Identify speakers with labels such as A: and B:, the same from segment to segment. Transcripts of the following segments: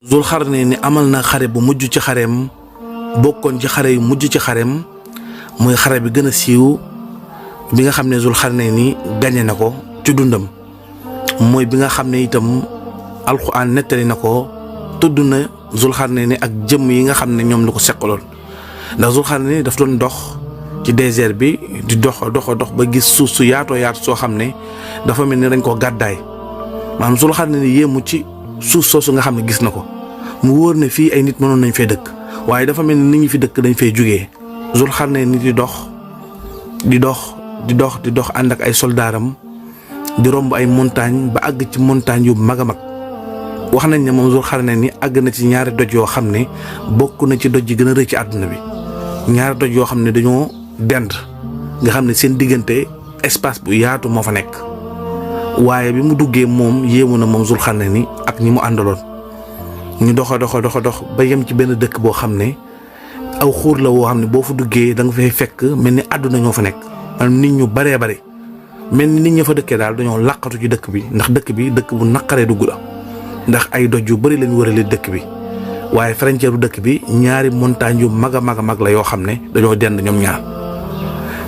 A: Zulxarnayni amal na xare bu mujj ci xareem bokkoon ci xare yu mujj ci xareem muy xare bi gën a siiw bi nga xam ne Zulxarnayni gañe na ko ci dundam mooy bi nga xam ne itam alxuraan nettali na ko tudd na Zulxarnayni ak jëmm yi nga xam ne ñoom la ko seqaloon ndax Zulxarnayni daf doon dox ci désert bi di dox ba gis suuf su yaatoo yaatu soo xam ne dafa mel ni dañ koo gàddaay maanaam Zulxarnayni yéemu ci suuf soosu nga xam ne gis na ko mu wóor ne fii ay nit mënoon nañ fay dëkk waaye dafa mel ni nit ñi fi dëkk dañ fay jugee Zulxarnayni di dox ànd ak ay soldaaram di romb ay montagne ba àgg ci montagne yu mag a mag wax nañ ne moom Zulxarnayni àgg na ci ñaari doj yoo xam ne bokk na ci doj yi gën a rëy ci àdduna bi ñaari doj yoo xam ne dañoo dend nga xam ne seen diggante espace bu yaatu moo fa nekk waaye bi mu duggee moom yéemu na moom Zulxarnayni ak ñi mu àndaloon ñu dox ba yem ci benn dëkk boo xam ne aw xuur la woo xam ne boo fa duggee da nga fay fekk mel ni àdduna ñoo fa nekk maanaam nit ñu baree bare mel ni nit ña fa dëkkee daal dañoo laqatu ci dëkk bi ndax dëkk bi dëkk bu naqaree dugg la ndax ay doj yu bari lañ wërale dëkk bi waaye frontière bu dëkk bi ñaari montagne yu mag a mag la yoo xam ne dañoo dend ñoom ñaar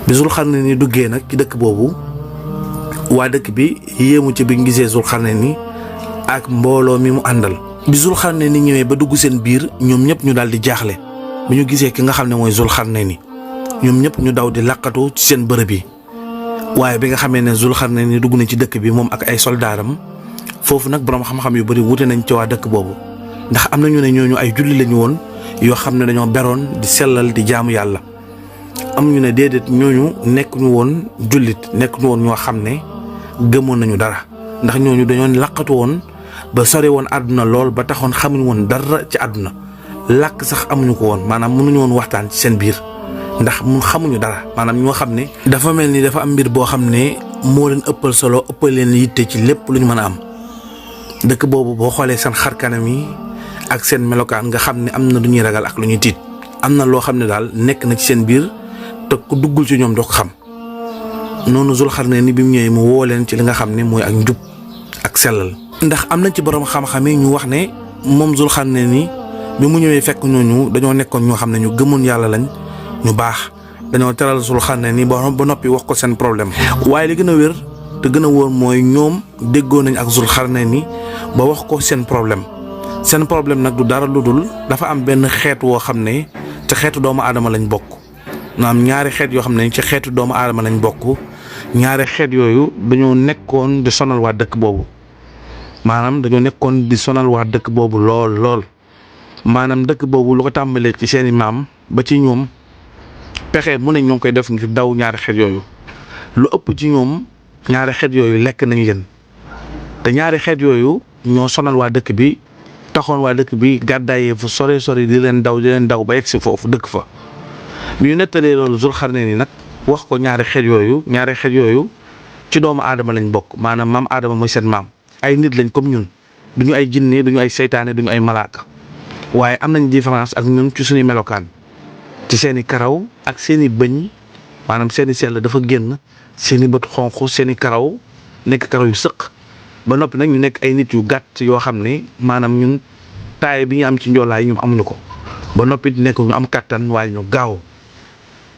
A: bi Zulxarnayni duggee nag ci dëkk boobu waa dëkk bi yéemu ci bi gisee Zulxarnayni ak mbooloo mi mu àndal bi Zulxarnayni ñëwee ba dugg seen biir ñoom ñëpp ñu daal di jaaxle bu ñu gisee ki nga xam ne mooy Zulxarnayni ñoom ñëpp ñu daw di laqatu ci seen bërëb yi waaye bi nga xamee ne Zulxarnayni dugg na ci dëkk bi moom ak ay soldaaram foofu nag borom xam-xam yu bari wute nañ ci waa dëkk boobu ndax am na ñu ne ñooñu ay julli lañu woon yoo xam ne dañoo beroon di sellal di jaamu yàlla am ñu ne déedéet ñooñu nekk ñu woon jullit nekk ñu woon ñoo xam ne gëmoon nañu dara ndax ñooñu dañoo laqatu woon ba sore woon àdduna lool ba taxoon xamuñu woon dara ci àdduna làkk sax amuñu ko woon maanaam mënuñu woon waxtaan ci seen biir ndax mun xamuñu dara maanaam ñoo xam ne dafa mel ni dafa am mbir boo xam ne moo leen ëppal solo ëppal leen yitte ci lépp lu ñu mën a am dëkk boobu boo xoolee seen xar kanam yi ak seen melokaan nga xam ne am na lu ñuy ragal ak lu ñuy tiit am na loo xam ne daal nekk na ci seen biir te ku duggul ci ñoom doo ko xam noonu Zulxarnayni bi mu ñëwee mu woo leen ci li nga xam ne mooy ak njub ak sellal ndax am na ci borom xam-xam yi ñu wax ne moom Zulxarnayni bi mu ñëwee fekk ñooñu dañoo nekkoon ñoo xam ne ñu gëmoon yàlla lañ ñu baax dañoo teral Zulxarnayni ba noppi wax ko seen problème waaye li gën a wér te gën a wóor mooy ñoom déggoo nañ ak Zulxarnayni ba wax ko seen problème nag du dara lu dul dafa am benn xeet woo xam ne ci xeetu doomu aadama lañ bokk maanaam ñaari xeet yoo xam ne ci xeetu doomu aadama lañ bokk ñaari xeet yooyu dañoo nekkoon di sonal waa dëkk boobu lool maanaam dëkk boobu lu ko tàmbalee ci seeni maam ba ci ñoom pexe mu ne ñoo ngi koy def ngir daw ñaari xeet yooyu lu ëpp ci ñoom ñaari xeet yooyu lekk nañ leen te ñaari xeet yooyu ñoo sonal waa dëkk bi taxoon waa dëkk bi gàddaayee fu sore di leen daw ba yegg si foofu dëkk fa bi ñu nettalee loolu Zulxarnayni nag wax ko ñaari xeet yooyu ci doomu aadama lañ bokk maanaam maam aadama mooy seen maam ay nit lañ comme ñun duñu ay jinne duñu ay seytaane duñu ay malaaka waaye am nañ différence ak ñun ci suñu melokaan ci seeni karaw ak seeni bëñ maanaam seeni sell dafa génn seeni bët xonq seeni karaw nekk karaw yu sëq ba noppi nag ñu nekk ay nit yu gàtt yoo xam ne maanaam ñun taay bi ñu am ci njoolaay ñoom amuñu ko ba noppi nekk ñu am kàttan waaye ñu gaaw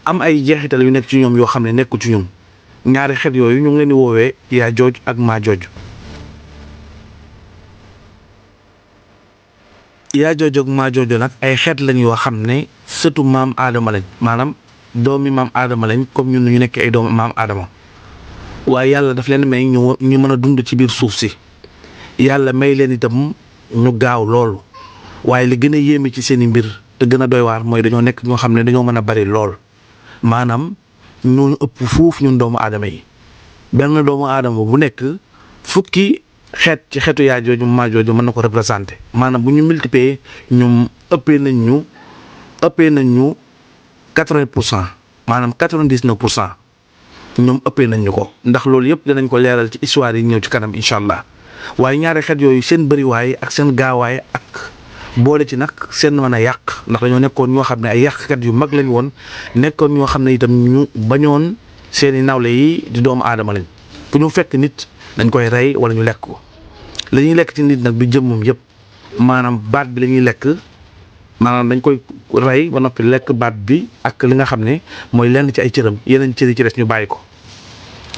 A: am ay jeexital yu nekk ci ñoom yoo xam ne nekkul ci ñun ñaari xeet yooyu ñu ngi leen di woowee yaa jooj ak maa jooj yaa joojo ak maa joojo nag ay xeet lañ yoo xam ne sëtu maam aadama lañ maanaam doomi maam aadama lañ comme ñun ñu nekk ay doomi maam aadama waaye yàlla daf leen may ñu mën a dund ci biir suuf si yàlla may leen itam ñu gaaw loolu waaye li gën a yéeme ci seen i mbir te gën a doy waar mooy dañoo nekk ñoo xam ne dañoo mën a bari lool maanaam ñooñu ëpp fuuf ñun doomu aadama yi benn doomu aadama bu nekk fukki xeet ci xeetu yaa jooju maa jooju mën na ko représenté maanaam bu ñu multiplier ñoom ëppee nañ ñu 80% maanaam 99% ñoom ëppee nañ ñu ko ndax loolu yëpp dinañ ko leeral ci histoire yi ñëw ci kanam incha allah waaye ñaari xeet yooyu seen bëriwaay ak seen gaawaay ak boole ci nag seen mën a yàq ndax dañoo nekkoon ñoo xam ne ay yàqkat yu mag lañ woon nekkoon ñoo xam ne itam ñu bañoon seeni nawle yi di doomu aadama lañ fu ñu fekk nit dañ koy rey wala ñu lekk ko la ñuy lekk ci nit nag du jëmmam yëpp maanaam baat bi la ñuy lekk maanaam dañ koy rey ba noppi lekk baat bi ak li nga xam ne mooy lenn ci ay cëram yeneen cër yi ci des ñu bàyyi ko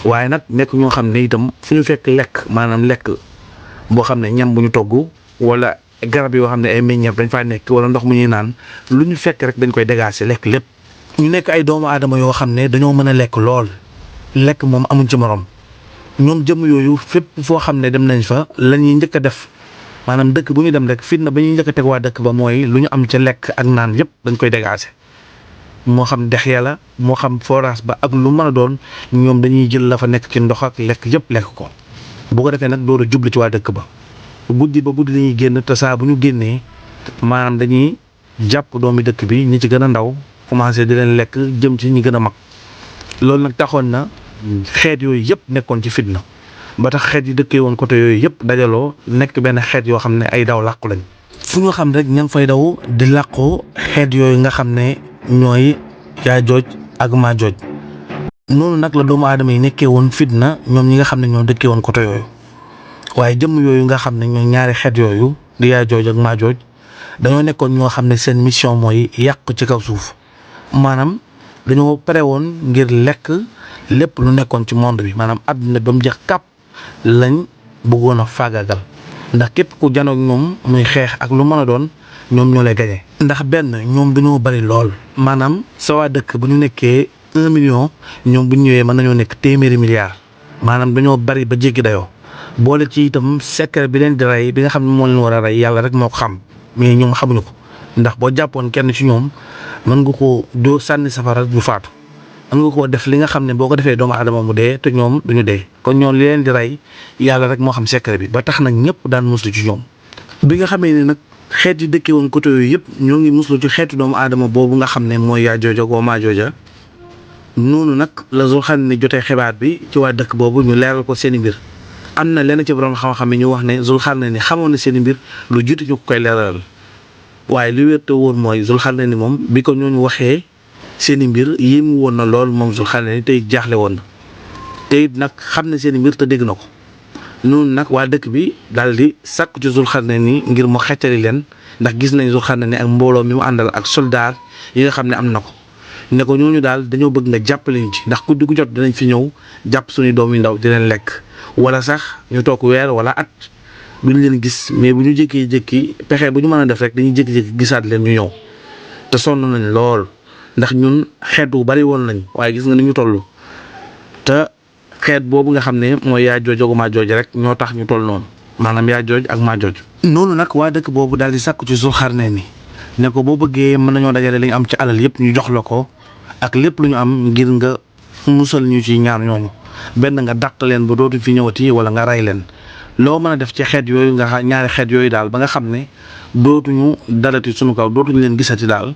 A: waaye nag nekk ñoo xam ne itam fu ñu fekk lekk maanaam lekk boo xam ne ñam bu ñu togg wala garab yoo xam ne ay meññeef dañ faa nekk wala ndox mu ñuy naan lu ñu fekk rek dañ koy dégager lekk lépp. ñu nekk ay doomu aadama yoo xam ne dañoo mën a lekk lool lekk moom amuñ ci morom ñoom jëm yooyu fépp foo xam ne dem nañ fa la ñuy njëkk a def maanaam dëkk bu ñu dem rek fitna ba ñuy njëkk a teg waa dëkk ba mooy lu ñu am ca lekk ak naan yëpp dañ koy dégager moo xam dex ya la moo xam forage ba ak lu mën a doon ñoom dañuy jël la fa nekk ci ndox ak lekk yëpp lekk ko bu ko defee nag door a jublu ci waa dëkk ba guddi dañuy génn te saa bu ñu génnee maanaam dañuy jàpp doomi dëkk bi ñi ci gën a ndaw commencé di leen lekk jëm ci ñi gën a mag loolu nag taxoon na xeet yooyu yëpp nekkoon ci fitna ba tax xeet yi dëkkee woon côté yooyu yëpp dajaloo nekk benn xeet yoo xam ne ay daw làqu lañ fu ñu xam rek ña ngi fay daw di làqu xeet yooyu nga xam ne ñooy Yaajooj ak Maajooj noonu nag la doomu aadama yi nekkee woon fitna ñoom ñi nga xam ne ñoo dëkkee woon côté yooyu waaye jëmm yooyu nga xam ne ñooy ñaari xeet yooyu di Yaajooj ak Maajooj dañoo nekkoon ñoo xam ne seen mission mooy yàq ci kaw suuf maanaam dañoo pare woon ngir lekk lépp lu nekkoon ci monde bi maanaam àdduna ba mu jeex kàpp lañ bëggoon a faagaagal ndax képp ku janoog ñoom muy xeex ak lu mën a doon ñoom ñoo lay gañe ndax benn ñoom dañoo bari lool maanaam sa waa dëkk bu ñu nekkee 1 million ñoom bu ñu ñëwee mën nañoo nekk téeméeri milliards maanaam dañoo bari ba jéggi dayoo boole ci itam secret bi leen di rey bi nga xam ne moo leen war a rey yàlla rek moo ko xam mais ñoom xamuñu ko ndax boo jàppoon kenn ci ñoom mën nga koo doo sànni safara du faatu mën nga koo def li nga xam ne boo ko defee doomu aadama mu dee te ñoom duñu dee kon ñoom li leen di rey yàlla rek moo xam secret bi ba tax nag ñëpp daan muslu ci ñoom bi nga xamee ne nag xeet yi dëkkee woon côté yooyu yëpp ñoo ngi muslu ci xeetu doomu aadama boobu nga xam ne mooy Yaajooja ak Maajooja noonu nag la Zulxarnayni jotee xibaar bi ci waa dëkk boobu ñu leeral ko seen i mbir am na lenn ci borom xam-xam yi ñu wax ne Zulxarnayni xamoon na seen i mbir lu jiitu ñu koy leeralal waaye li wér te woon mooy Zulxarnayni moom bi ko ñooñu waxee seen i mbir yéemu woon na lool moom Zulxarnayni tey jaaxle woon na te it nag xam ne seen i mbir te dégg na ko noonu nag waa dëkk bi daal di sàkku ci Zulxarnayni ngir mu xettali leen ndax gis nañ Zulxarnayni ak mbooloo mi mu àndal ak soldaar yi nga xam ne am na ko ne ko ñooñu daal dañoo bëgg nga jàppale ñu ci ndax guddi gu jot dinañ fi ñëw jàpp suñu doom yu ndaw di leen lekk wala sax ñu toog weer wala at duñ leen gis mais bu ñu jékkee-jékki pexe bu ñu mën a def rek dañuy jékki-jékki gisaat leen ñu ñëw te sonn nañ lool ndax ñun xeet wu bari woon nañ waaye gis nga ni ñu toll te xeet boobu nga xam ne mooy Yaajooj ak Maajooj rek ñoo tax ñu toll noonu maanaam Yaajooj ak Maajooj noonu nag waa dëkk boobu daal di sàkku ci Zulxarnayni ne ko boo bëggee mën nañoo dajale li ñu am ci alal yëpp ñu jox la ko ak lépp lu ñu am ngir nga musal ñu ci ñaar ñooñu benn nga dàq leen ba dootu fi ñëwati wala nga rey leen loo mën a def ci xeet yooyu nga ñaari xeet yooyu daal ba nga xam ne dootuñu dalati suñu kaw dootuñu leen gisati daal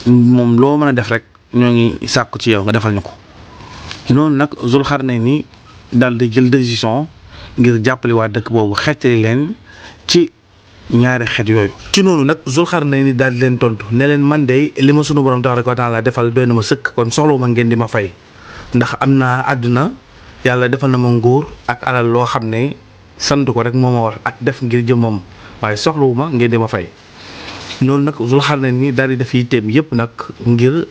A: moom loo mën a def rek ñoo ngi sàkku ci yow nga defal ñu ko noonu nag Zulxarnayni daal di jël décision ngir jàppale waa dëkk boobu xeetali leen ci ñaari xeet yooyu. ci noonu nag Zulxarnayni daal di leen tontu ne leen man de li ma sunu borom tabaaraka wa taala defal doy na ma sëkk kon soxlawuma ngeen di ma fay ndax am naa àdduna yàlla defal na ma nguur ak alal loo xam ne sant ko rek moo ma war ak def ngir jëm moom waaye soxlawuma ngeen di ma fay. noonu nag Zulxarnayni daal di def yitteem yëpp nag ngir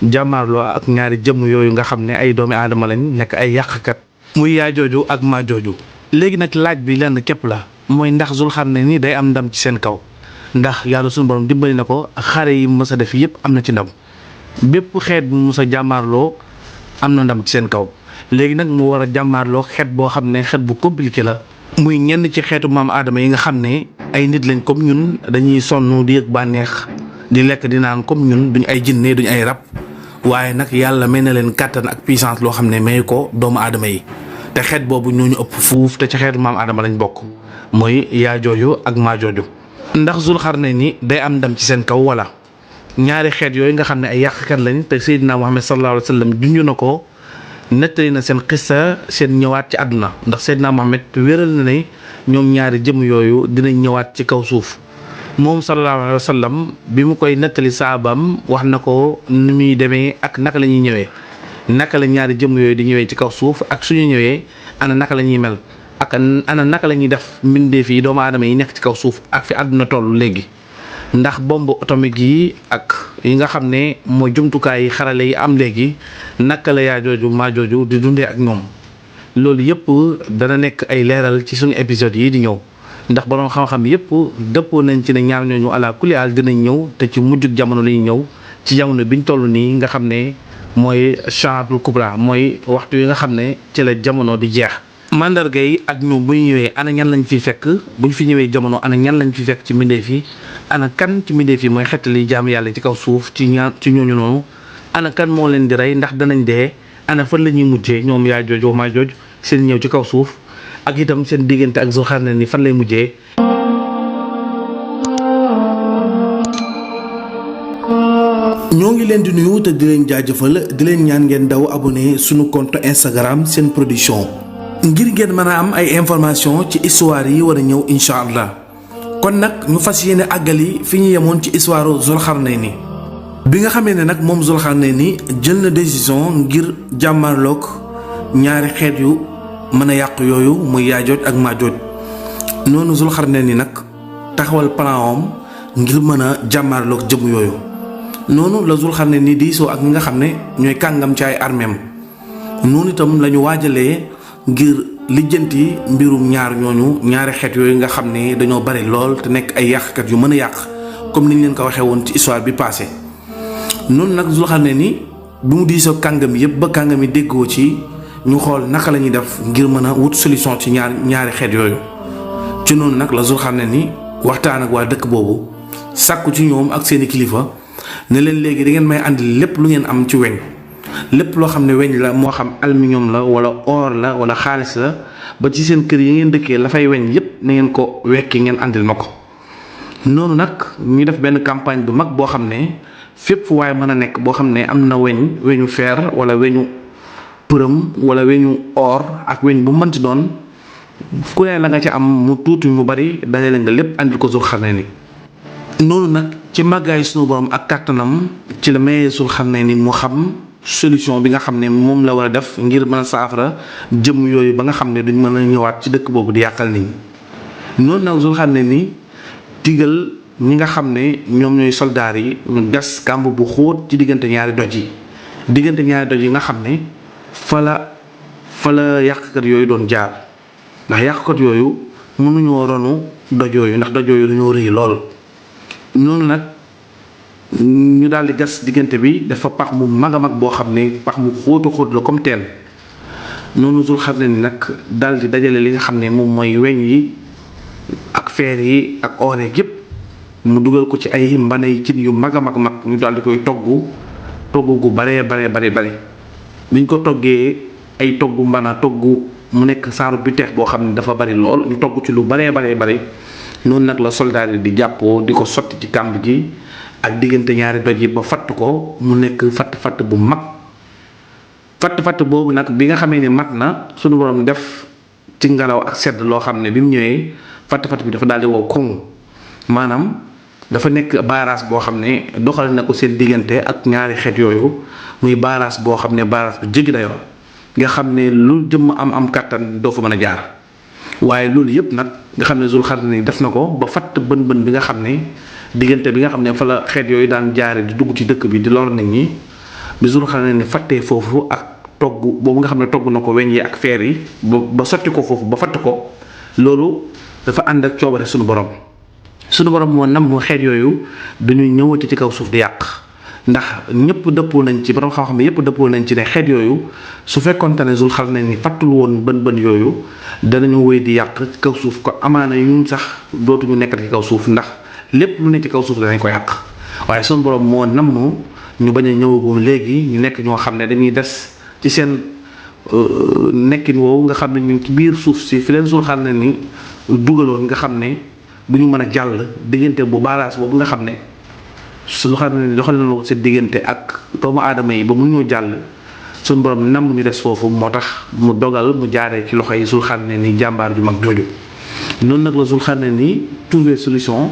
A: jàmmaarloo ak ñaari jëmm yooyu nga xam ne ay doomi aadama lañ nekk ay yàqkat muy Yaajooju ak Maajooju. léegi nag laaj bi lenn képp la mooy ndax Zulxarnayni day am ndam ci seen kaw ndax yàlla suñu borom dimbali na ko xare yi mës a def yëpp am na ci ndam bépp xeet bu mës a jàmmaarloo am na ndam ci seen kaw léegi nag mu war a jàmmaarloo xeet boo xam ne xeet bu compliqué la. muy ñenn ci xeetu maam aadama yi nga xam ne ay nit lañ comme ñun dañuy sonn di yëg bànneex di lekk di naan comme ñun duñ ay jinne duñ ay rab waaye nag yàlla may na leen kàttan ak puissance loo xam ne may ko doomu aadama yi te xeet boobu ñooñu ëpp fuuf te ci xeetu maam aadama lañ bokk mooy Yaajooju ak Maajooju. ndax Zulxarnayni day am ndam ci seen kaw wala ñaari xeet yooyu nga xam ne ay yàqkat lañ te Seydina Muhammad sallallahu alayhi wa sallam junj na ko. nettali na seen xissa seen ñëwaat ci àdduna ndax Seydina Muhammad wéral na ne ñoom ñaari jëm yooyu dinañ ñëwaat ci kaw suuf moom sallallahu alayhi wa sallam bi mu koy nettali saabam wax na ko ni muy demee ak naka la ñuy ñëwee naka la ñaari jëm yooyu di ñëwee ci kaw suuf ak suñu ñëwee ana naka la ñuy mel ak ana naka la ñuy def mbindeef yi doomu aadama yi nekk ci kaw suuf ak fi àdduna toll léegi ndax bombe atomique yi ak yi nga xam ne mooy jumtukaay yi xarale yi am léegi naka la yaa jooju maa jooju di dundee ak ñoom loolu yëpp dana nekk ay leeral ci suñu épisode yi di ñëw ndax borom xam-xam yëpp dëppoo nañ ci ne ñaar ñooñu ala kulli haal dinañ ñëw te ci mujjug jamono la ñuy ñëw ci jamono biñ toll nii nga xam ne mooy Shaatul Kubra mooy waxtu yi nga xam ne ci la jamono di jeex. mandarga yi ak ñu bu ñu ñëwee ana ñan lañ fi fekk bu ñu fi ñëwee jamono ana ñan lañ fi fekk ci mbindeef yi ana kan ci mbindeef yi mooy xettali jaam yàlla ci kaw suuf ci ñooñu noonu ana kan moo leen di rey ndax danañ dee ana fan la ñuy mujjee ñoom yaa jooj maa jooj seen ñëw ci kaw suuf ak itam seen diggante ak Zulxarnayn ni fan lay mujjee.
B: ñoo ngi leen di nuyu te di leen jaajëfal di leen ñaan ngeen daw abonné suñu compte Instagram Sen Production ngir ngeen mën a am ay information ci histoire yi war a ñëw incha allah kon nag ñu fas yéene àggali fi ñu yemoon ci histoire Zulxarnayni bi nga xamee ne nag moom Zulxarnayni jël na décision ngir jàmmarloog ñaari xeet yu mën a yàqu yooyu muy Yaajooj ak Maajooj noonu Zulxarnayni nag taxawal plan ngir mën a jàmmarloog jëm yooyu noonu la Zulxarnayni diisoo ak ñi nga xam ne ñooy kàngam ci ay armeem noonu itam la ñu waajalee ngir lijjanti mbirum ñaari xeet yooyu nga xam ne dañoo bari lool te nekk ay yàqkat yu mën a yàq comme ni ñu leen ko waxee woon ci histoire bi passé noonu nag Zulxarnayni bi mu diisoo kàngam yëpp ba kàngam yi déggoo ci ñu xool naka la ñuy def ngir mën a wut solution ci ñaari xeet yooyu ci noonu nag la Zulxarnayni waxtaan ak waa dëkk boobu sàkku ci ñoom ak seeni kilifa ne leen léegi da ngeen may àndil lépp lu ngeen am ci weñ lépp loo xam ne weñ la moo xam aluminium la wala or la wala xaalis la ba ci seen kër yi ngeen dëkkee la fay weñ yépp na ngeen ko wekki ngeen àndil ma ko noonu nag ñu def benn campagne bu mag boo xam ne fépp fu waaye mën a nekk boo xam ne am na weñu fer wala weñu përëm wala weñu or ak weñ bu mënti doon ku ne la nga ci am mu tuuti mu bari dajale nga lépp àndil ko Zulxarnayni noonu nag ci màggaay sunu borom ak kàttanam ci la mayee Zulxarnayni mu xam solution bi nga xam ne moom la war a def ngir mën a saafara jëm yooyu ba nga xam ne duñ mën a ñëwaat ci dëkk boobu di yàqal nit ñi noonu nag Zulxarnayni digal ñi nga xam ne ñoom ñooy soldaar yi gas kàmb bu xóot ci diggante ñaari doj yi nga xam ne fa la yàqkat yooyu doon jaar ndax yàqkat yooyu mënuñoo ronu doj yooyu ndax doj yooyu dañoo rëy lool noonu nag ñu daal di gas diggante bi dafa pax mu mag a mag boo xam ne pax mu xóotu xóot la comme teen noonu Zulxarnayni nag daal di dajale li nga xam ne moom mooy weñ yi ak feer yi ak or yépp mu dugal ko ci ay mbanay cin yu mag a mag ñu daal di koy togg gu bare biñ ko toggee ay togg mbana mu nekk saaru bi teex boo xam ne dafa bari lool ñu togg ci lu bare noonu nag la soldat yi di jàppoo di ko sotti ci kàmb gi ak diggante ñaari doj yi ba fatt ko mu nekk fatt bu mag fatt boobu nag bi nga xamee ni mat na suñu borom def ci ngelaw ak sedd loo xam ne bi mu ñëwee fatt bi dafa daal di wow koŋ maanaam dafa nekk baaraas boo xam ne doxal na ko seen diggante ak ñaari xeet yooyu muy baaraas boo xam ne baaraas bu jéggi dayoo nga xam ne lu jëmm am kàttan doo fa mën a jaar waaye loolu yëpp nag nga xam ne Zulxarnayni def na ko ba fatt bën bi nga xam ne diggante bi nga xam ne fa la xeet yooyu daan jaare di dugg ci dëkk bi di lor nit ñi bi Zulxarnayni fattee foofu ak togg boobu nga xam ne togg na ko weñ yi ak feer yi ba sotti ko foofu ba fatt ko loolu dafa ànd ak coobare suñu borom moo nam mu xeet yooyu dañuy ñëwati ci kaw suuf di yàq ndax ñëpp dëppoo nañ ci borom xam-xam yëpp dëppoo nañ ci ne xeet yooyu su fekkoonte ne Zulxarnayni fattul woon bën yooyu danañu wéy di yàq ci kaw suuf ko amaana ñun sax dootuñu nekk ci kaw suuf ndax lépp lu ne ci kaw suuf danañ ko yàq waaye suñu borom moo namm ñu bañ a ñëwagum léegi ñu nekk ñoo xam ne dañuy des ci seen nekkin woowu nga xam ne ñu ci biir suuf si fi leen Zulxarnayni dugaloon nga xam ne du ñu mën a jàll diggante bu baaraas boobu nga xam ne Zulxarnayni doxal na ko seen diggante ak doomu aadama yi ba mu ñoo jàll suñu borom nam ñu des foofu moo tax mu dogal mu jaaree ci loxo yi Zulxarnayni jàmbaar ju mag jooju noonu nag la Zulxarnayni trouvé solution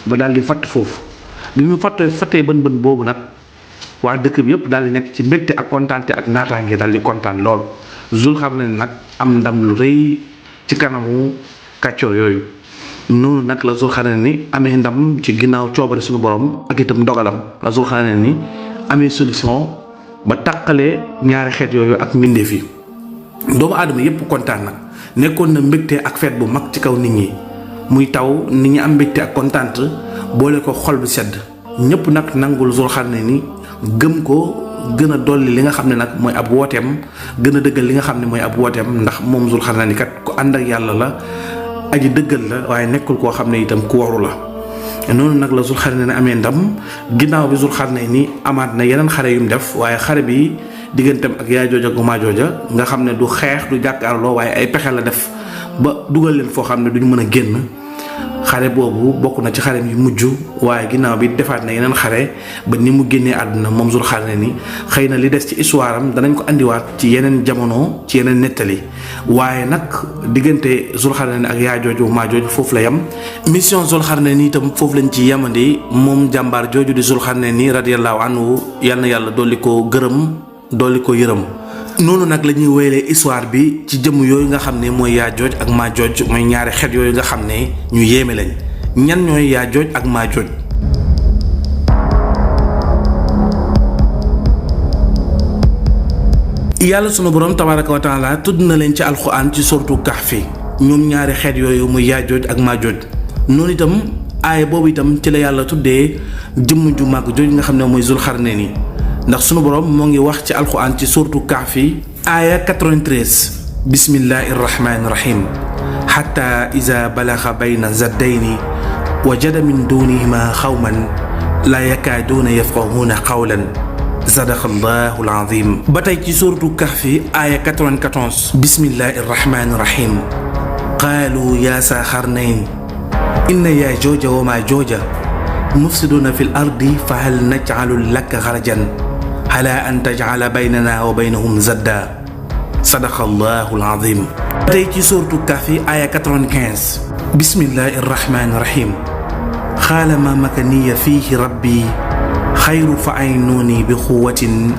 B: ba daal di fatt foofu bi mu fattee bën boobu nag waa dëkk bi yëpp daal di nekk ci mbégte ak kontaante ak naataange daal di kontaan lool Zulxarnayni nag am ndam lu rëy
A: ci kanamu kàccoor yooyu. noonu nag la Zulxarnayni amee ndam ci ginnaaw coobare suñu borom ak itam dogalam la Zulxarnayni amee solution ba tàqalee ñaari xeet yooyu ak mbindeef yi. doomu aadama yépp kontaan nag nekkoon na mbégte ak feet bu mag ci kaw nit ñi muy taw nit ñi am mbégte ak kontaant boole ko xol bu sedd ñépp nag nangul Zulxarnayni gëm ko gën a dolli li nga xam ne nag mooy ab wooteem gën a dëggal li nga xam ne mooy ab wooteem ndax moom Zulxarnayni kat ku ànd ak yàlla la aji dëggal la waaye nekkul koo xam ne itam ku waru la. noonu nag la Zulxarnayni amee ndam ginnaaw bi Zulxarnayni amaat na yeneen xare yu mu def waaye xare bi digganteem ak Yaajooja ak Maajooja nga xam ne du xeex du jàkkaarloo waaye ay pexe la def ba dugal leen foo xam ne duñu mën a génn. xare boobu bokk na ci xare yu mujj waaye ginnaaw bi defaat na yeneen xare ba ni mu génnee àdduna moom Zulxarnayni xëy na li des ci histoire am danañ ko andiwaat ci yeneen jamono ci yeneen nettali waaye nag diggante Zulxarnayni ak Yaajooju Maajooju foofu la yem. mission Zulxarnayni itam foofu lañ ci yemandi moom jàmbaar jooju di Zulxarnayni radiyallahu anhu yal na yàlla dolli ko gërëm dolli ko yërëm. noonu nag la ñuy wéyalee histoire bi ci jëmm yooyu nga xam ne mooy Yaajooj ak Maajooj mooy ñaari xeet yooyu nga xam ne ñu yéeme lañ. ñan ñooy Yaajooj ak Maajooj. yàlla sunu borom tabaaraka wa taala tudd na leen ci alxuraan ci sortu Kahfi ñoom ñaari xeet yooyu muy Yaajooj ak Maajooj. noonu itam aaya boobu itam ci la yàlla tuddee jëmm ju màgg jooju nga xam ne mooy Zulxarnayni ndax sunu borom moo ngi wax ci alxuraan ci suurtu Kahfi aaya 93 bismillahi irrahmani irrahim xatta ida balaxa bayna zaddayni wajada min dunihima xawman laa yakaaduuna yafqahuuna qawlan sadaqa allahu alazim. ba tey ci suurtu Kahfi aaya 94 bismillahi irrahmani irrahim qaalu yaa Zulxarnayn inna Yaajooja wa Maajooja mufsiduuna fi l ardi fa hal najcalu laka xarajan ala an tajcala baynana wa baynahum zadda sadaqa allahu alazim. tey ci suurtu Kahfi aaya 95 bismillahi irrahmani irrahim xaala ma makaniya fiihi rabbi xayru fa aynuuni bi quwatin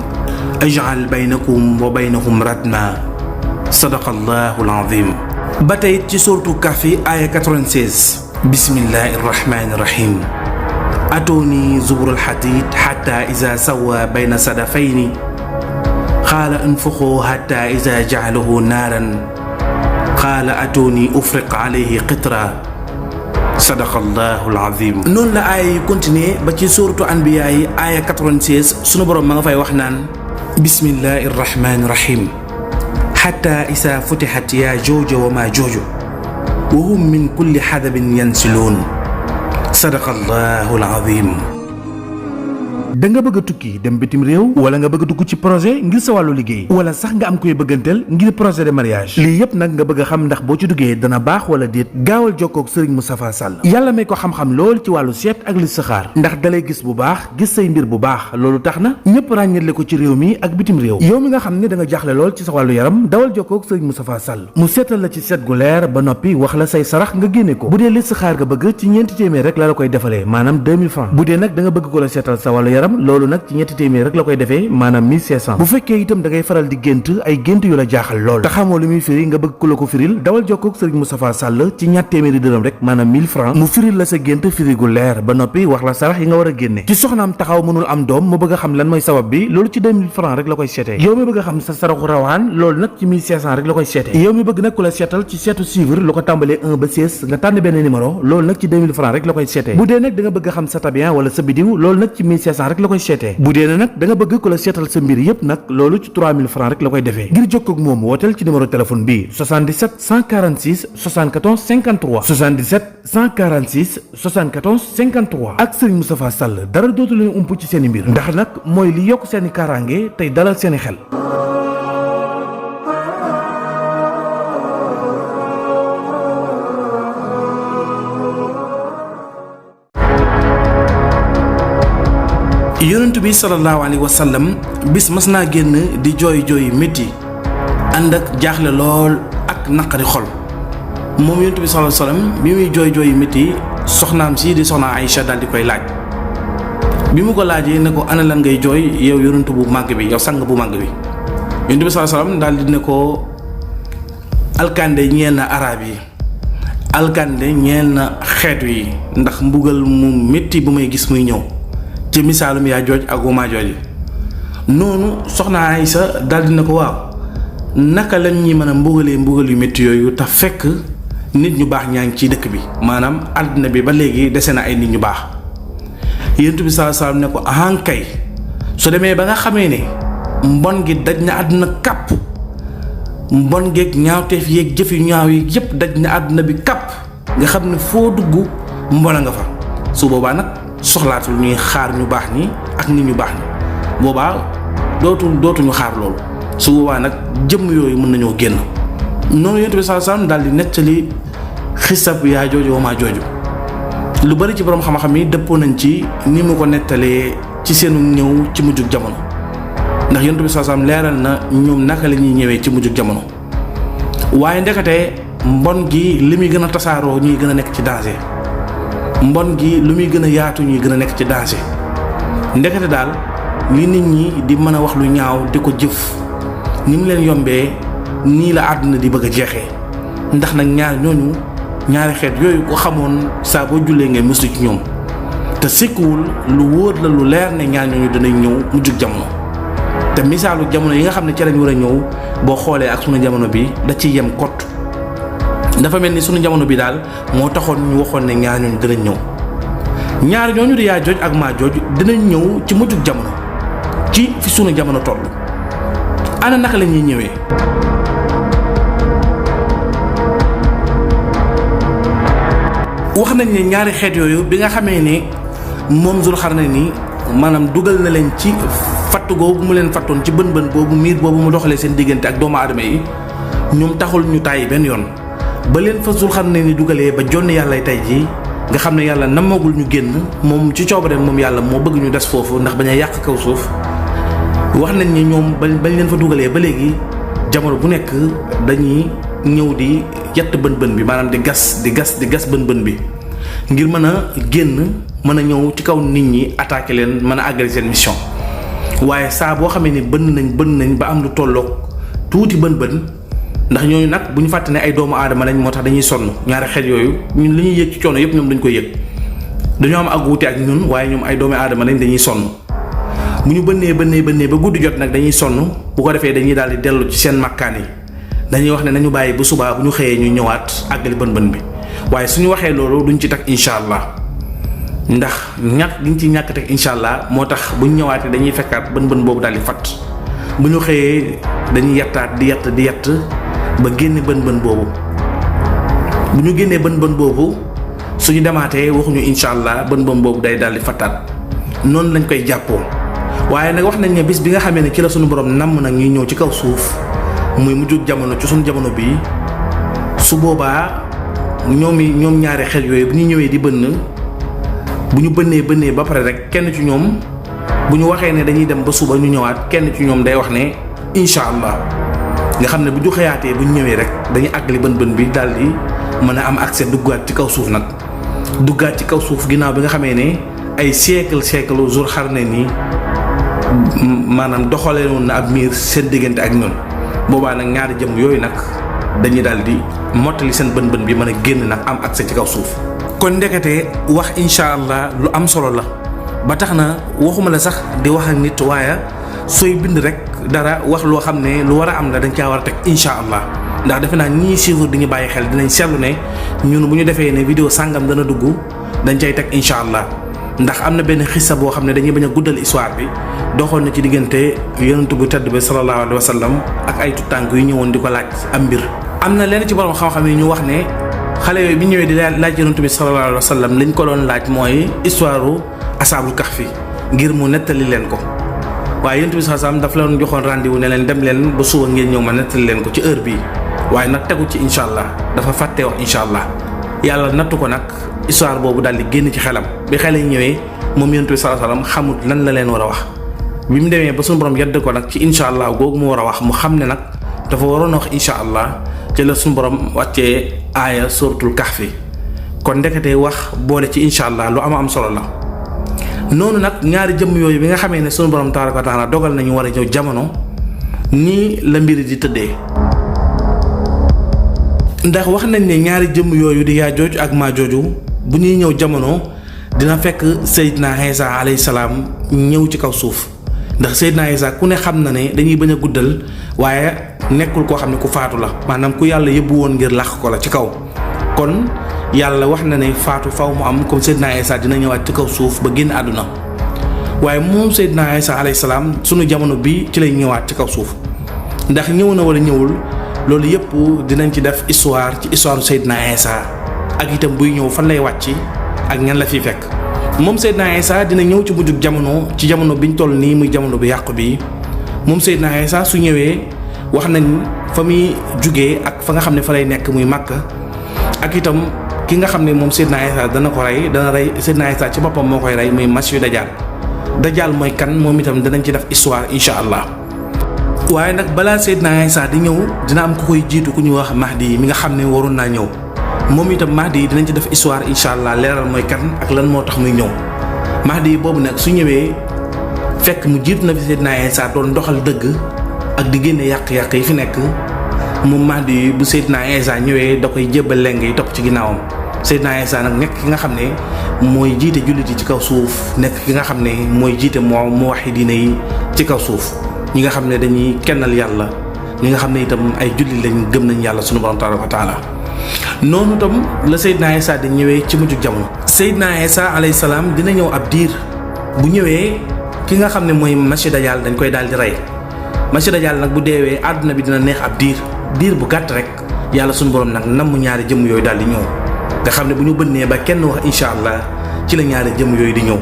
A: ajcal baynakum wa baynahum radma sadaqa allahu alazim. ba tey ci suurtu Kahfi aaya 96 bismillahi irrahmani irrahim أتوني زبر الحديد حتى إذا سوى بين صدفين قال انفخوا حتى إذا جعله نارا قال أتوني أفرق عليه قطرا صدق الله العظيم. noonu la aaya yi continué ba ci suuratu Anbiyaa yi aaya 96 sunu borom ma nga fay wax naan bismillahi irrahmani irrahim حتى إذا فتحت ياجوج وماجوج وهم من كل حدب ينسلون sadaqallahul azim. da nga bëgg a tukki dem bitim réew wala nga bëgg a dugg ci projet ngir sa wàllu liggéey wala sax nga am koy bëgganteel ngir projet de mariage lii yëpp nag nga bëgg a xam ndax boo ci duggee dana baax wala déet gaawal jokkoo ak Serigne Moustapha Sall yàlla may ko xam-xam lool ci wàllu seet ak listixaar ndax dalay gis bu baax gis say mbir bu baax loolu tax na ñëpp ràññetle ko ci réew mi ak bitim réew yow mi nga xam ne da nga jaaxle lool ci sa wàllu yaram dawal jokkoo ak Serigne Moustapha Sall mu seetal la ci seet gu leer ba noppi wax la say sarax nga génne ko bu dee listixaar nga bëgg ci ñeenti téeméer rek la koy defalee maanaam 2000 francs bu dee nag da nga bëgg ko la seetal sa wàllu yaram loolu nag ci ñetti téeméer rek la koy defee maanaam 1500 bu fekkee itam da ngay faral di gént ay gént yu la jaaxal lool te xamoo lu muy firi nga bëgg ku la ko firil dawal jokkoo ak Serigne Moustapha Sall ci ñatt téeméeri dërëm rek maanaam 1000 francs mu firil la sa gént firi gu leer ba noppi wax la sarax yi nga war a génne ci soxnaam taxaw mënul am doom mu bëgg a xam lan mooy sabab bi loolu ci 2000 francs rek la koy seetee yow mi bëgg a xam sa saraxu rawaan loolu nag ci 1500 rek la koy seetee yow mi bëgg nag ku la seetal ci seetu suivre lu ko tàmbalee 1 ba 16 nga tànn benn numéro loolu nag ci 2000 francs rek la koy seetee bu dee nag da nga bëgg a xam sa tabian wala sa bidiw loolu nag ci 1500 rek la koy seetee bu dee nag da nga bëgg ku la seetal sa mbir yépp nag loolu ci 3000 francs rek la koy defee ngir jokkoo ak moom wooteel ci numéro téléphone bi 77 146 74 53 77 146 74 53 ak Serigne Moustapha Sall dara dootu leen ump ci seeni mbir ndax nag mooy li yokk seeni kaaraange tey dalal seeni xel. yonent bi sallallahu alayhi wa sallam bis mas naa génn di jooy jooy métti ànd ak jaaxle lool ak naqari xol moom yonent bi sallallahu alayhi wa sallam bi muy jooy jooy métti soxnaam si di soxna Aïcha daal di koy laaj bi mu ko laajee ne ko ana lan ngay jooy yow yonent bu màgg bi yow sang bu màgg bi yonent bi sallallahu alayhi wa sallam daal di ne ko
B: alkande ñeel na arab yi alkande ñeel na xeetu yi ndax mbugal mu métti bu may gis muy ñëw ci misaalum yaa jooj ak wama jooj noonu soxna Aysa daldi na ko waaw naka lañ ñi mën a mbugalee mbugal yu métti yooyu te fekk nit ñu baax ñaa ngi ci dëkk bi maanaam àddina bi ba léegi dese na ay nit ñu baax Yonent bi sallallahu alayhi wasallam ne ko ahankay su demee ba nga xamee ne mbon gi daj na àdduna kàpp mbon geeg ñaawteef yeeg jëf yu ñaaw yi yépp daj na àdduna bi kàpp nga xam ne foo dugg mbona nga fa su boobaa nag soxlaatul ñuy xaar ñu baax ñi ak nit ñu baax ñi boobaa dootuñu xaar loolu su boobaa nag jëmm yooyu mën nañoo génn noonu Yonent bi sallallahu alayhi wasallam daal di nettali xisab yaa jooju wama jooju lu bari ci borom xam-xam yi dëppoo nañ ci ni mu ko nettalee ci seenu ñëw ci mujjug jamono ndax Yonent bi sallallahu alayhi wasallam leeral na ñoom naka la ñuy ñëwee ci mujjug jamono waaye ndekete mbon gi li muy gën a tasaaroo ñuy gën a nekk ci danger mbon gi lu muy gën a yaatu ñuy gën a nekk ci danger ndekete daal li nit ñi di mën a wax lu ñaaw di ko jëf ni mu leen yombee nii la àdduna di bëgg a jeexee ndax nag ñaari xeet yooyu ko xamoon saa boo jullee ngay muslu ci ñoom te sikkuwul lu wóor la lu leer ne ñaar ñooñu danañ ñëw mujjug jamono te misaalu jamono yi nga xam ne ci lañ war a ñëw boo xoolee ak sunu jamono bi da ci yem kott dafa mel ni sunu jamono bi daal moo taxoon ñu waxoon ne ñaar ñooñu danañ ñëw ñaar ñooñu di yaa jooj ak maa jooj dinañ ñëw ci mujjug jamono ci fi sunu jamono toll ana naka la ñuy ñëwee. wax nañ ne ñaari xeet yooyu bi nga xamee ne moom Zulxarnayni maanaam dugal na leen ci fatt googu mu leen fattoon ci bën bën boobu miir boobu mu doxalee seen diggante ak doomu aadama yi ñoom taxul ñu tàyyi benn yoon ba leen fa Zulxarnayni dugalee ba jonn yàlla tey jii nga xam ne yàlla namagul ñu génn moom ci coobareem moom yàlla moo bëgg ñu des foofu ndax bañ a yàq kaw suuf wax nañ ne ñoom bañ leen fa dugalee ba léegi jamono bu nekk dañuy ñëw di yett bën bi maanaam di gas bën bi ngir mën a génn mën a ñëw ci kaw nit ñi attaquer leen mën a àggali seen mission waaye saa boo xamee ni bënn nañ ba am lu tolloog tuuti bën ndax ñooñu nag bu ñu fàtte ne ay doomu aadama lañ moo tax dañuy sonn ñaari xeet yooyu ñun li ñuy yëg ci coono yëpp ñoom dañ koy yëg dañoo am ak wuute ak ñun waaye ñoom ay doomu aadama lañ dañuy sonn bu ñu bënnee ba guddi jot nag dañuy sonn bu ko defee dañuy daal di dellu ci seen makkaan yi dañuy wax ne nañu bàyyi bu subaa bu ñu xëyee ñu ñëwaat àggali bën bi waaye suñu waxee loolu duñ ci teg incha allah ndax giñ ci ñàkk teg incha allah moo tax buñ ñëwaatee dañuy fekkaat bën boobu daal di fatt bu ñu xëyee dañuy yettaat di yett ba génne bën boobu bu ñu génnee bën boobu suñu demaatee waxuñu incha allah bën boobu day daal di fattaat noonu lañ koy jàppoo waaye nag wax nañ ne bis bi nga xamee ne ci la suñu borom namm nag ñuy ñëw ci kaw suuf muy mujjug jamono ci suñu jamono bii su boobaa ñoom ñaari xel yooyu bu ñu ñëwee di bënn bu ñu bënnee ba pare rek kenn ci ñoom bu ñu waxee ne dañuy dem ba suba ñu ñëwaat kenn ci ñoom day wax ne incha allah nga xam ne bu ñu xëyaatee bu ñu ñëwee rek dañuy àggali bën bi daal di mën a am accès duggaat ci kaw suuf nag duggaat ci kaw suuf ginnaaw bi nga xamee ne ay siècle Zulxarnayni maanaam doxalee woon na ab miir seen diggante ak ñoom boobaa nag ñaari jëm yooyu nag dañuy daal di mottali seen bën bi mën a génn nag am accès ci kaw suuf. kon ndekete wax incha allah lu am solo la ba tax na waxuma la sax di wax ak nit waaye sooy bind rek dara wax loo xam ne lu war a am la dañ caa war a teg incha allah ndax defe naa ñii suivre di ñu bàyyi xel dinañ seetlu ne ñun bu ñu defee ne vidéo sàngam dana dugg dañ cay teg incha allah. ndax am na benn xissa boo xam ne dañuy bañ a guddal histoire bi doxoon na ci diggante yonent bu tedd bi sallallahu alayhi wa sallam ak ay tuttànk yu ñëwoon di ko laaj am mbir. am na lenn ci borom xam-xam yi ñu wax ne xale yooyu bi ñëwee di laaj yonent bi sallallahu alayhi wa sallam liñ ko doon laaj mooy histoire asaabul kahfi ngir mu nettali leen ko waaye yonent bi sallallahu alayhi wa sallam daf leen joxoon rendez-vous ne leen dem leen ba suba ngeen ñëw ma nettali leen ko ci heure bii waaye nag tegu ci incha allah dafa fàttee wax incha allah yàlla nattu ko nag. histoire boobu daal di génn ci xelam bi xale yi ñëwee moom yonent bi sallallahu alayhi wasallam xamut lan la leen war a wax bi mu demee ba suñu borom yedd ko nag ci incha allah googu mu war a wax mu xam ne nag dafa waroon a wax incha allah ci la suñu borom wàccee aaya suratul kahfi kon ndeketee wax boole ci incha allah lu am solo la. noonu nag ñaari jëmm yooyu bi nga xamee ne suñu borom tabaaraka wa taala dogal nañu war a ñëw jamono nii la mbiri di tëddee ndax wax nañ ne ñaari jëmm yooyu di Yaajooj ak Maajooju bu ñuy ñëw jamono dina fekk Seydina Isa alayhi salaam ñëw ci kaw suuf ndax Seydina Isa ku ne xam na ne dañuy bañ a guddal waaye nekkul koo xam ne ku faatu la maanaam ku yàlla yëbbu woon ngir làq ko la ci kaw kon yàlla wax na ne faatu faw mu am comme Seydina Isa dina ñëwaat ci kaw suuf ba génn àdduna waaye moom Seydina Isa alayhi salaam sunu jamono bi ci lay ñëwaat ci kaw suuf ndax ñëw na wala ñëwul loolu yëpp dinañ ci def histoire ci histoire Seydina Isa ak itam buy ñëw fan lay wàcc ak ñan la fiy fekk moom Seydina Isa dina ñëw ci mujjug jamono ci jamono biñ toll nii muy jamono bu yàqu bi moom Seydina Isa su ñëwee wax nañ fa muy jugee ak fa nga xam ne fa lay nekk muy Makka ak itam ki nga xam ne moom Seydina Isa dana rey Seydina Isa ci boppam moo koy rey muy Masiihu Dajjal mooy kan moom itam danañ ci def histoire incha allah. waaye nag balaa Seydina Isa di ñëw dina am ku koy jiitu ku ñuy wax Mahdi mi nga xam ne waroon naa ñëw moom itam Mahdi dinañ ci def histoire incha allah leeral mooy kan ak lan moo tax muy ñëw Mahdi boobu nag su ñëwee fekk mu jiitu na fi Seydina Isa doon doxal dëgg ak di génne yàq-yàq yi fi nekk moom Mahdi bu Seydina Isa ñëwee da koy jébbal leng yi topp ci ginnaawam Seydina Isa nag nekk ki nga xam ne mooy jiite jullit yi ci kaw suuf nekk ki nga xam ne mooy jiite muwahhidiina yi ci kaw suuf ñi nga xam ne dañuy kennal yàlla ñi nga xam ne itam ay jullit lañ gëm nañ yàlla sunu borom tabaaraka wa taala noonu itam la Seydina Isa di ñëwee ci mujjug jamono. Seydina Isa alayhi salaam dina ñëw ab diir bu ñëwee ki nga xam ne mooy Masiihu Dajjal dañ koy daal di rey Masiihu Dajjal nag bu deewee àdduna bi dina neex ab diir bu gàtt rek yàlla sunu borom nag namm ñaari jëmm yooyu daal di ñëw nga xam ne bu ñu bënnee ba kenn wax incha allah ci la ñaari jëmm yooyu di ñëw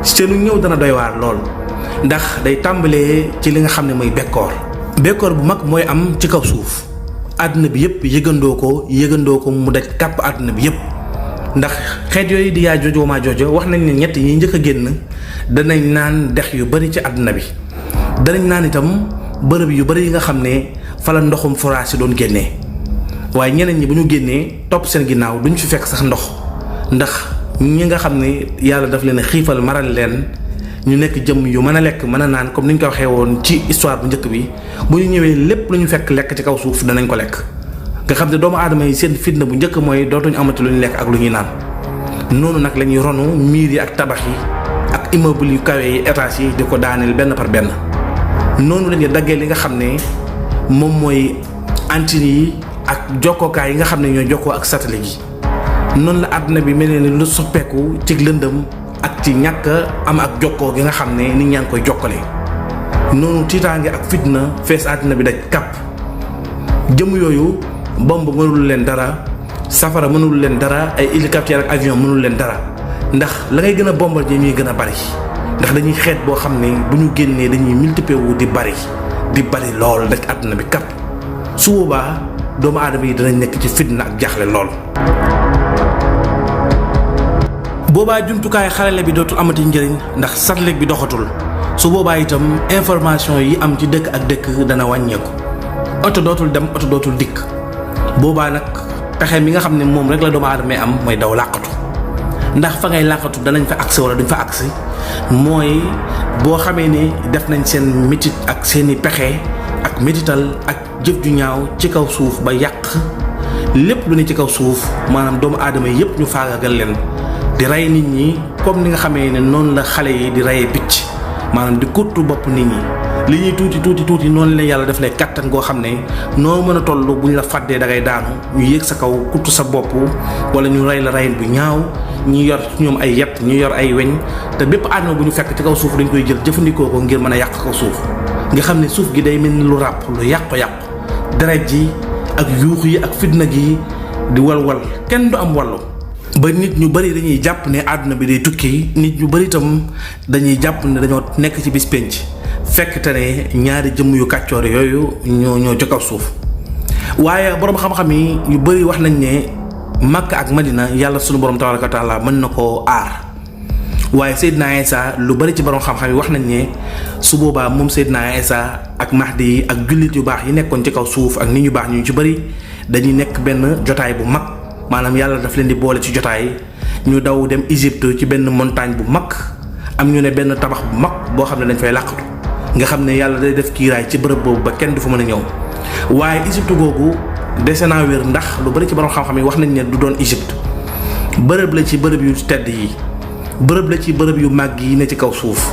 B: seenu ñëw dana doy waar lool. ndax day tàmbalee ci li nga xam ne mooy bekkoor bu mag mooy am ci kaw suuf àdduna bi yëpp yëgandoo ko mu daj kàpp àdduna bi yëpp ndax xeet yooyu di Yaajooj wa Maajooj wax nañ ne ñett yi njëkk a génn danañ naan dex yu bari ci àdduna bi danañ naan itam bërëb yu bari yi nga xam ne fa la ndoxum forage yi doon génnee waaye ñeneen ñi bu ñu génnee topp seen ginnaaw duñ fi fekk sax ndox ndax ñi nga xam ne yàlla daf leen xiifal maral leen ñu nekk jëmm yu mën a lekk mën a naan comme ni ñu ko waxee woon ci histoire bu njëkk bi bu ñu ñëwee lépp lu ñu fekk lekk ci kaw suuf danañ ko lekk nga xam ne doomu aadama yi seen fitna bu njëkk mooy dootuñu amati lu ñu lekk ak lu ñuy naan noonu nag la ñuy ronu miir yi ak tabax yi ak immeuble yu kawe yi étage yi di ko daaneel benn par benn noonu la ñuy daggee li nga xam ne moom mooy antenne yi ak jokkookaay yi nga xam ne ñooy jokkoo ak satellite yi noonu la àdduna bi mel ne lu soppeeku ci lëndëm ak ci ñàkk am ak jokkoo gi nga xam ne nit ñaa ngi koy jokkale noonu tiitaange ak fitna fees àddina bi daj kàpp jëm yooyu bomb mënul leen dara safara mënul leen dara ay hélicoptère ak avion mënul leen dara ndax la ngay gën a bombal ji ñuy gën a bari ndax dañuy xeet boo xam ne bu ñu génnee dañuy multiplier wu di bari lool daj àddina bi kàpp su boobaa doomu aadama yi danañ nekk ci fitna ak jaaxle lool. boobaa jumtukaay xarale bi dootul amati njëriñ ndax satellite bi doxatul su boobaa itam information yi am ci dëkk ak dëkk dana wàññeeku oto dootul dem oto dootul dikk boobaa nag pexe mi nga xam ne moom rek la doomu aadama am mooy daw làqatu ndax fa ngay làqatu danañ fa agsi wala duñ fa agsi mooy boo xamee ni def nañ seen métit ak seeni pexe ak métital ak jëf ju ñaaw ci kaw suuf ba yàq lépp lu ne ci kaw suuf maanaam doomu aadama yépp ñu faagagal leen di rey nit ñi comme ni nga xamee ne noonu la xale yi di reyee picc maanaam di kuttu bopp nit ñi li ñuy tuuti noonu la yàlla def lay kàttan goo xam ne noo mën a toll bu ñu la fàddee da ngay daanu ñu yéeg sa kaw kuttu sa bopp wala ñu rey la reyin bu ñaaw ñu yor ñoom ay yet ñu yor ay weñ te bépp àdduna bu ñu fekk ci kaw suuf dañ koy jël jëfandikoo ko ngir mën a yàq kaw suuf nga xam ne suuf gi day mel ni lu ràpp lu yàqu-yàqu deret ji ak yuux yi ak fitna gi di walwal kenn du am wallu ba nit ñu bari dañuy jàpp ne àdduna bi day tukki nit ñu bari itam dañuy jàpp ne dañoo nekk ci bis penc fekk te ne ñaari jëmm yu kàccoor yooyu ñoo jokkaw suuf waaye boroom xam-xam yi yu bari wax nañ ne Makka ak Madina yàlla sunu borom tabaaraka wa taala mën na koo aar waaye Seydina Isa lu bari ci boroom xam-xam yi wax nañ ne su boobaa moom Seydina Isa ak Mahdi ak jullit yu baax yi nekkoon ci kaw suuf ak nit ñu baax ñu ci bari dañuy nekk benn jotaay bu mag maanaam yàlla daf leen di boole ci jotaay ñu daw dem Égypte ci benn montagne bu mag am ñu ne benn tabax bu mag boo xam ne dañ fay làqatu nga xam ne yàlla day def kiiraay ci bërëb boobu ba kenn du fa mën a ñëw waaye Égypte googu
A: dese naa wér ndax lu bari ci borom xam-xam yi wax nañ ne du doon Égypte bërëb la ci bërëb yu tedd yi bërëb la ci bërëb yu màgg yi ne ci kaw suuf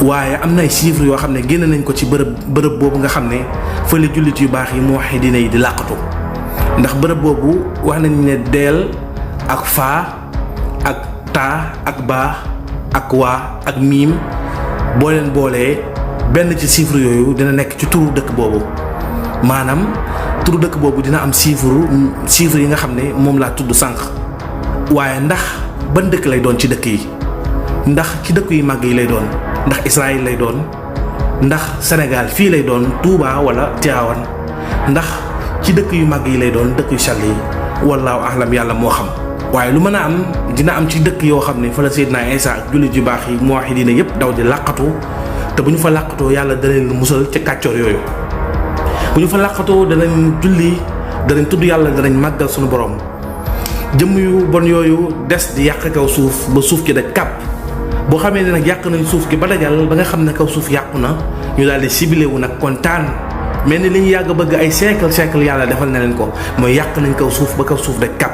A: waaye am na ay chiffres yoo xam ne génn nañ ko ci bërëb boobu nga xam ne fële jullit yu baax yi muwahhidiina yi di làqatu ndax bërëb boobu wax nañ ne deel ak faa ak taa ak baa ak waa ak miim boo leen boolee benn ci chiffres yooyu dina nekk ci turu dëkk boobu maanaam turu dëkk boobu dina am chiffres yi nga xam ne moom laa tudd sànq waaye ndax ban dëkk lay doon ci dëkk yi ndax ci dëkk yu màgg yi lay doon ndax Israël lay doon ndax Sénégal fii lay doon Touba wala Tivaouane ndax ci dëkk yu màgg yi lay doon dëkk yu sell yi wallaahu ahlam yàlla moo xam waaye lu mën a am dina am ci dëkk yoo xam ne fa la Seydina Isa ak jullit yu baax yi muwahhidiina yépp daw di làqatu te bu ñu fa làqatoo yàlla dana leen musal ci kàccoor yooyu bu ñu fa làqatoo danañ julli danañ tudd yàlla danañ màggal suñu borom jëmm yu bon yooyu des di yàq kaw suuf ba suuf ki daj kàpp boo xamee ne nag yàq nañ suuf gi ba dajal ba nga xam ne kaw suuf yàqu na ñu daal di ciblé wu nag kontaan mel ni li ñu yàgg bëgg ay siècle yàlla defal na leen ko mooy yàq nañ kaw suuf ba kaw suuf daj kàpp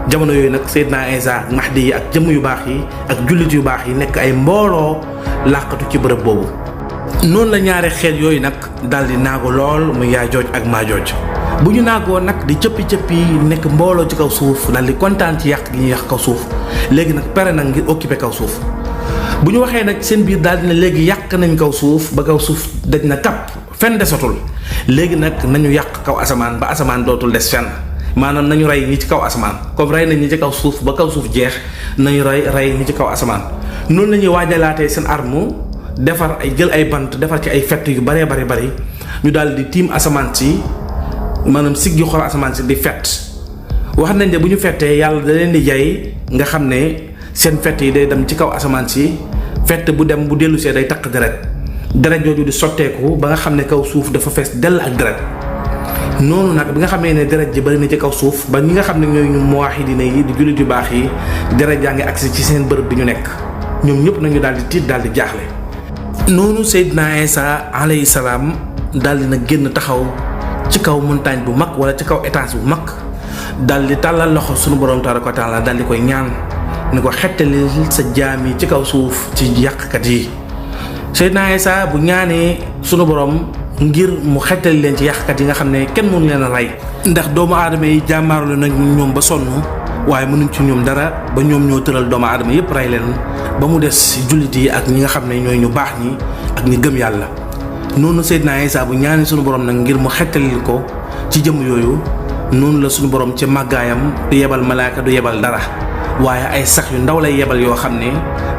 A: jamono yooyu nag Seydina Isa ak Mahdi yi ak jëmm yu baax yi ak jullit yu baax yi nekk ay mbooloo làqatu ci bërëb boobu noonu la ñaari xeet yooyu nag daal di naago lool muy Yaajooj ak Maajooj bu ñu naagoo nag di cëppi nekk mbooloo ci kaw suuf daal di kontaan ci yàq gi ñuy yàq kaw suuf léegi nag pare nag ngir occuper kaw suuf bu ñu waxee nag seen biir daal dina léegi yàq nañ kaw suuf ba kaw suuf daj na kàpp fenn desatul léegi nag nañu yàq kaw asamaan ba asamaan dootul des fenn maanaam nañu rey ñi ci kaw asamaan comme rey nañ ñi ci kaw suuf ba kaw suuf jeex nañu rey ñi ci kaw asamaan noonu la ñuy waajalaatee seen arme defar ay jël ay bant defar ci ay fett yu bari ñu daal di tiim asamaan si maanaam siggi xool asamaan si di fett wax nañ ne bu ñu fettee yàlla da leen di jay nga xam ne seen fett yi day dem ci kaw asamaan si fett bu dem bu dellusee day takk deret jooju di sotteeku ba nga xam ne kaw suuf dafa fees dell ak deret noonu nag bi nga xamee ne deret ji bari na ci kaw suuf ba ñi nga xam ne ñooy ñu muwahhidiina yi di jullit yu baax yi deret jaa ngi agsi ci seen bërëb bi ñu nekk ñoom ñëpp nañu daal di tiit daal di jaaxle noonu Seydina Isa alayhi salaam daal di na génn taxaw ci kaw montagne bu mag wala ci kaw étage bu mag daal di tàllal loxo sunu borom tabaaraka wa taala daal di koy ñaan ni ko xettali sa jaam yi ci kaw suuf ci yàqkat yi Seydina Isa bu ñaanee sunu borom ngir mu xettali leen ci yàqkat yi nga xam ne kenn mënu leen a rey ndax doomu aadama yi jàmmaarlu nañ ñoom ba sonn waaye mënuñ ci ñoom dara ba ñoom ñoo tëral doomu aadama yépp rey leen ba mu des jullit yi ak ñi nga xam ne ñooy ñu baax ñi ak ñi gëm yàlla noonu Seydina Isa bu ñaanee sunu borom nag ngir mu xettalil ko ci jëm yooyu noonu la sunu borom ci màggaayam du yebal malaaka du yebal dara waaye ay sax yu ndaw lay yebal yoo xam ne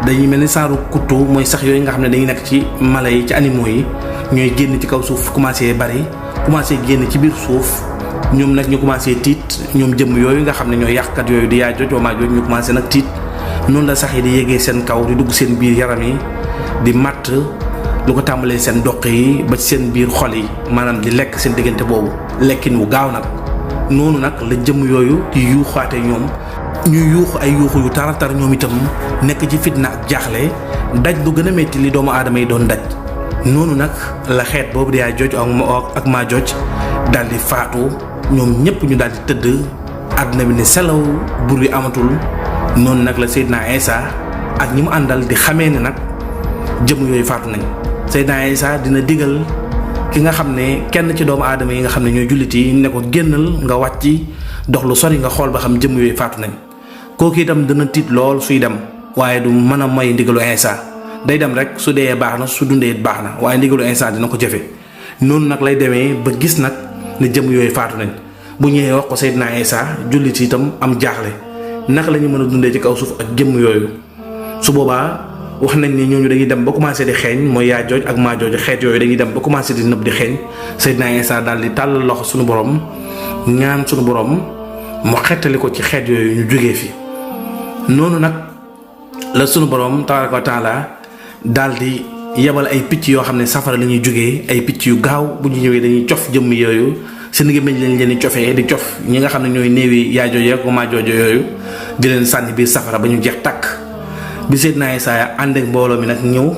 A: dañuy mel ni saaru kuttu mooy sax yooyu nga xam ne dañuy nekk ci mala yi ci animaux yi ñooy génn ci kaw suuf commencé bari commencé génn ci biir suuf ñoom nag ñu commencé tiit ñoom jëmm yooyu nga xam ne ñooy yàqkat yooyu di Yaajooj wa Maajooj ñu commencé nag tiit noonu la sax yi di yéegee seen kaw di dugg seen biir yaram yi di matt lu ko tàmbalee seen doq yi ba ci seen biir xol yi maanaam di lekk seen diggante boobu lekkin wu gaaw nag noonu nag la jëmm yooyu di yuuxaate ñoom ñuy yuuxu ay yuuxu yu taratar ñoom itam nekk ci fitna ak jaaxle daj lu gën a metti li doomu aadama yi doon daj noonu nag la xeet boobu di Yaajooj ak Maajooj daal di faatu ñoom ñëpp ñu daal di tëdd àdduna bi ne selaw bur wi amatul noonu nag la Seydina Isa ak ñi mu àndal di xamee ne nag jëmm yooyu faatu nañ Seydina Isa dina digal ki nga xam ne kenn ci doomu aadama yi nga xam ne ñooy jullit yi ne ko génnal nga wàcc dox lu sori nga xool ba xam jëmm yooyu faatu nañ kooku itam dina tiit lool suy dem waaye du mën a may ndigalu Isa day dem rek su dee baax na su dundee baax na waaye ndigalu Isa dina ko jëfe noonu nag lay demee ba gis nag ne jëmm yooyu faatu nañ bu ñëwee wax ko Seydina Isa jullit itam am jaaxle naka la ñu mën a dundee ci kaw suuf ak jëmm yooyu su boobaa wax nañ ni ñooñu dañuy dem ba commencé di xeeñ mooy Yaajooj ak Maajooj xeet yooyu dañuy dem ba commencé di nëb di xeeñ Seydina Isa daal di tàllal loxo suñu borom ñaan suñu borom mu xettali ko ci xeet yooyu ñu jógee fi noonu nag la sunu borom tabaaraka wa taala daal di yebal ay picc yoo xam ne safara la ñuy jógee ay picc yu gaaw bu ñu ñëwee dañuy cof jëmm yooyu seen gémmiñ lañ leen di cofee di cof ñi nga xam ne ñooy néewi Yaajooj ak Maajooj yooyu di leen sànni biir safara ba ñu jeex tàkk bi Seydina Isa ànd ak mbooloo mi nag ñëw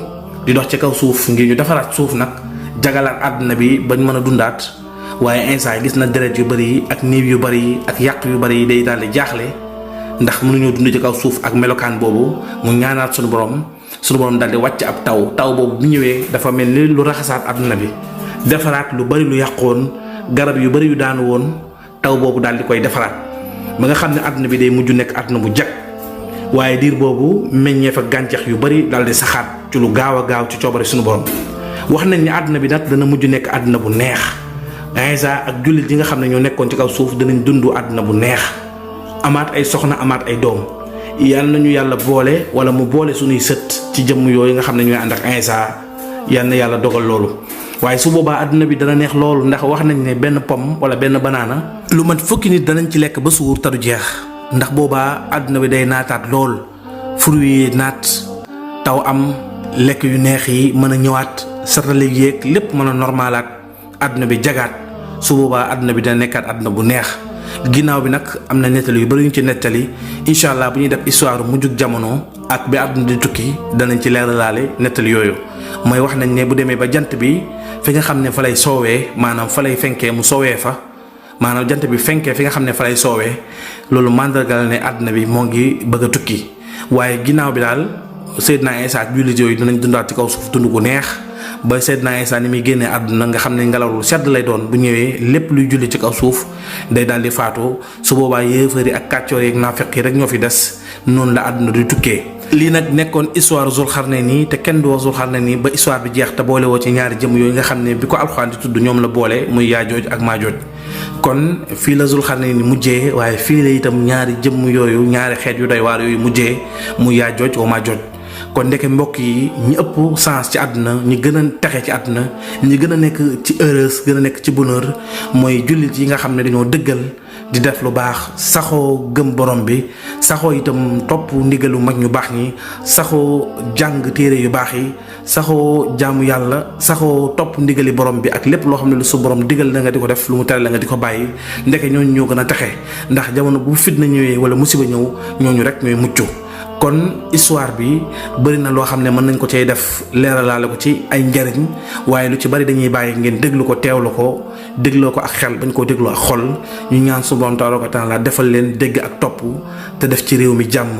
A: di dox ci kaw suuf ngir ñu defaraat suuf nag jagalaat àdduna bi bañ mën a dundaat
B: waaye instant gis na deret yu bëri yi ak néew yu bëri yi ak yàq yu bëri yi day daal di jaaxle ndax mënuñoo dund ci kaw suuf ak melokaan boobu mu ñaanaat suñu borom daal di wàcc ab taw boobu bu ñëwee dafa mel ni lu raxasaat àdduna bi defaraat lu bëri lu yàqoon garab yu bëri yu daanu woon taw boobu daal di koy defaraat ba nga xam ne àdduna bi day mujj nekk àdduna bu jag waaye diir boobu meññee fa gàncax yu bëri daal di saxaat ci lu gaaw a gaaw ci coobare suñu borom wax nañ ni àdduna bi nag dana mujj nekk àdduna bu neex Isa ak jullit yi nga xam ne ñoo nekkoon ci kaw suuf danañ dund àdduna bu neex amaat ay soxna amaat ay doom yal nañu yàlla boole wala mu boole suñuy sët ci jëmm yooyu nga xam ne ñooy ànd ak Isa yal na yàlla dogal loolu waaye su boobaa àdduna bi dana neex loolu ndax wax nañ ne benn pomme wala benn banaana lu mat fukki nit danañ ci lekk ba suur te du jeex ndax boobaa àdduna bi day naataat lool fruit yi naat taw am lekk yu neex yi mën a ñëwaat satale yéeg lépp mën a normalaat àdduna bi jagaat su boobaa àdduna bi dana nekkaat àdduna bu neex ginnaaw bi nag am na nettali yu bari ñu ci nettali incha allah bu ñuy def histoire mujjug jamono ak bi àdduna di tukki danañ ci leeralaale nettali yooyu mooy wax nañ ne bu demee ba jant bi fi nga xam ne fa lay soowee maanaam fa lay fenkee mu soowee fa maanaam jant bi fenkee fi nga xam ne fa lay soowee loolu màndargal ne àdduna bi moo ngi bëgg a tukki waaye ginnaaw bi daal Seydina Isa ak jullit yooyu dinañ dundaat ci kaw suuf dund gu neex ba Seydina Isa ni muy génnee àdduna nga xam ne ngelaw lu sedd lay doon bu ñëwee lépp luy julli ci kaw suuf day daal di faatu su boobaa yéefar yi ak kàccoor yi ak naafeq yi rek ñoo fi des noonu la àdduna di tukkee. lii nag nekkoon histoire Zulxarnayni te kenn du wax Zulxarnayni ba histoire bi jeex te boole woo ci ñaari jëm yooyu nga xam ne bi ko alxuraan di tudd ñoom la boole muy Yaajooj ak Maajooj kon fii la Zulxarnayni mujjee waaye fii la itam ñaari jëmm yooyu ñaari xeet yu doy waar yooyu mujjee muy Yaajooj wa Maajooj kon ndeke mbokk yi ñi ëpp sens ci àdduna ñi gën a texe ci àdduna ñi gën a nekk ci heureuse gën a nekk ci bonheur mooy jullit yi nga xam ne dañoo dëggal di def lu baax saxoo gëm borom bi saxoo itam topp ndigalu mag ñu baax ñi saxoo jàng téere yu baax yi saxoo jaamu yàlla saxoo topp ndigali borom bi ak lépp loo xam ne lu su borom digal la nga di ko def lu mu tere la nga di ko bàyyi ndeke ñooñu ñoo gën a texe ndax jamono bu fitna ñëwee wala musiba ñëw ñooñu rek ñooy mucc kon histoire bi bëri na loo xam ne mën nañ ko cay def leeralaale ko ci ay njariñ waaye lu ci bari dañuy bàyyi ngeen déglu ko teewlu ko dégloo ko ak xel bañ koo déglu ak xol ñu ñaan su borom tabaaraka wa taala defal leen dégg ak topp te def ci réew mi jàmm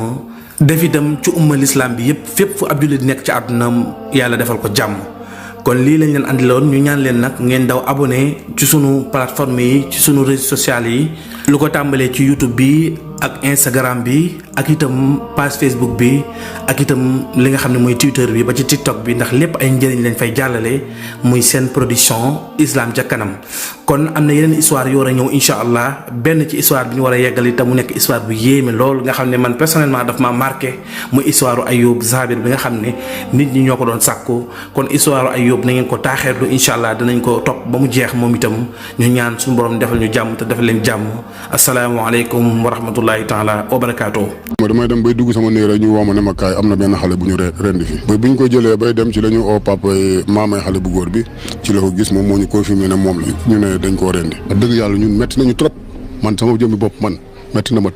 B: def itam ci umma lislaam bi yépp fépp fu ab jullit nekk ci àdduna yàlla defal ko jàmm kon lii lañ leen andiloon ñu ñaan leen nag ngeen daw abonné ci sunu plateforme yi ci sunu réseaux sociaux yi lu ko tàmbalee ci YouTube bi ak Instagram bi ak itam page Facebook bi ak itam li nga xam ne mooy Twitter bi ba ci TikTok bi ndax lépp ay njëriñ lañ fay jàllale muy seen production Islam ca kanam kon am na yeneen histoire yoo war a ñëw incha allah benn ci histoire bi ñu war a yeggal itam mu nekk histoire bu yéeme lool nga xam ne man personnellement daf ma marqué muy histoire Ayoub Zabir bi nga xam ne nit ñi ñoo ko doon sàkku kon histoire Ayoub na ngeen ko taaxeerlu incha allah dinañ ko topp ba mu jeex moom itam ñu ñaan suñu borom defal ñu jàmm te defal leen jàmm asalaamaaleykum wa rahmatullahi taala wa barakaatu.
C: damay dem bay dugg sama néeg rek ñu woo ma ne ma kaay am na benn xale bu ñu rendi fi ba bi ñu ko jëlee bay dem ci la ñu oo papa maamay xale bu góor bi ci la ko gis moom moo ñu confirmé ne moom la ñu ne dañ koo rendi. wax dëgg yàlla ñun métti nañu trop man sama jëmmi bopp man métti na ma